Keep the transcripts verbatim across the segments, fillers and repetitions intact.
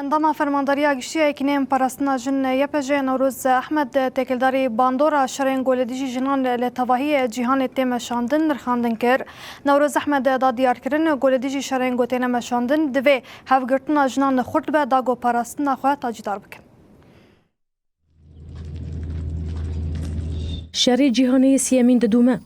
Endama Fermandariya Giştî ya Yekîneyên Parastina Jin Y P J Newroz Ehmed têkildarî bandora şerên ku li dijî jinan li tevahî cîhanê tê meşandin nirxandin kir. Newroz Ehmed da diyarkirin ku li dijî şerên ku têne meşandin divê hevgirtina jinan xurt be da ku parastina xwe tacîdar bikin. Şerê cîhanê yê sêyemîn didome.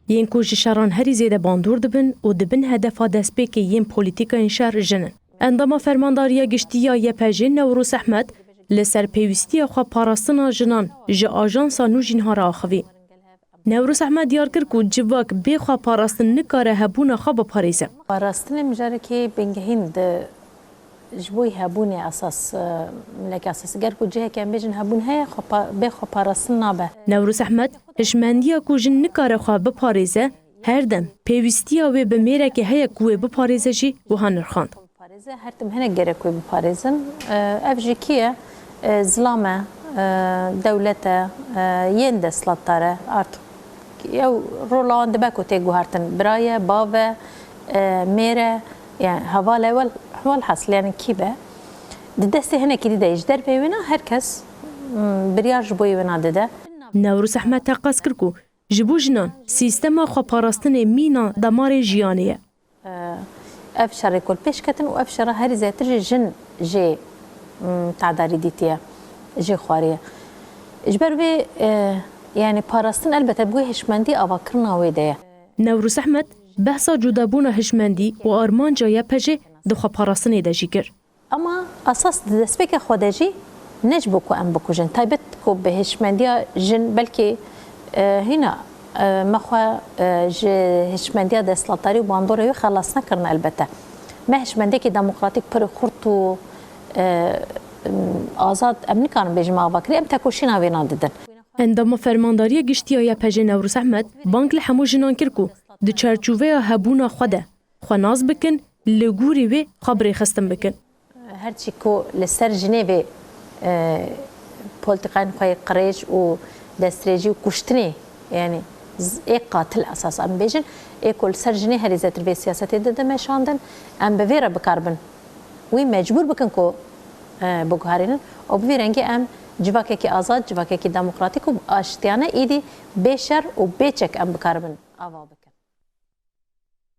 Yên ku ji şeran herî zêde bandor dibin û dibin hedefa destpêkê yên polîtîkayên şer jin in. Endama Fermandariya Giştî ya Y P J Newroz Ehmed li ser pêwîstiya xwe parastina jinan ji ajansa Nûjînha re axivî. Newroz Ehmed diyar kir ku civak bê xwe parastin nikare hebûna xwe biparêze. Parastinê mijarekê bingehîn di ji bo hebûnê esas, e, mileke esasî. Ger ku ciheke em bêjin hebûn heye, xwe pa-, bê xwe parastin nabe. Newroz Ehmed, hişmendiya ku jin nikare xwe biparêze, her dem pêwîstiya wê bi mêrekê heye ku wê biparêze jî wiha nirxand. Parêze, her tim hinek gerek wê biparêzin. E, ev jî kî ye? E, zilam e, e, dewlet e, e, yên desthilatdar e. Artık ew rola wan dibe ku tê guhertin. Bira ye, bav e, e, mêr e, yani heval e, wel-, welhasil yani kî be. Di destê hinekî dî de ji derveyê wêna her kes, mm, biryar ji bo yê wêna dide. Newroz Ehmed teqez kir ku ji bo jinan sîstema xweparastinê mîna damarê jiyanê ye. Ev şerê ku li pêş ketin û ev şera herî zêtir jî jin jê, mm, tedarî dîtiye, jê xwariye. Ji ber vê, e, yani parastin elbete bi wê hişmendî avakirina wê de ye. Newroz Ehmed behsa cudabûna hişmendî û armanca Y P J di xweparastinê de jî kir. Ama esas di destpêka xwe de jî ne ji bo ku em bikujin. Taybet ku bi hişmendiya jin belkî, e, hîna, e, me xwe, e, ji hişmendiya desthilatdarî û bandorê wê xelas nekirine elbete. Me hişmendiyekî demokratîk pir xurt û, e, azad em nikarin bêjin me avakirî, em tekoşîna wêna didin. Endama Fermandariya Giştî ya Y P J Newroz Ehmed bang li hemû jinan kir ku di çarçoveya hebûna xwe de xwe nas bikin, li gorî wê xwe birêxistin bikin. Her çî ku li ser jinê vê, e, polîtîkayên xwe yê qirêj û destdirêjî û kuştinê, yani z-, ê qatil esas em bêjin, ê ku li ser jinê herî zêtir vê siyasetê dide meşandin, em bi vê re bikaribin wî mecbûr bikin ku, e, biguherînin û bi vî rengî em civakekî azad, civakekî demokratîk û aştiyane îdî bê şer û bê çek em bikaribin ava bikin.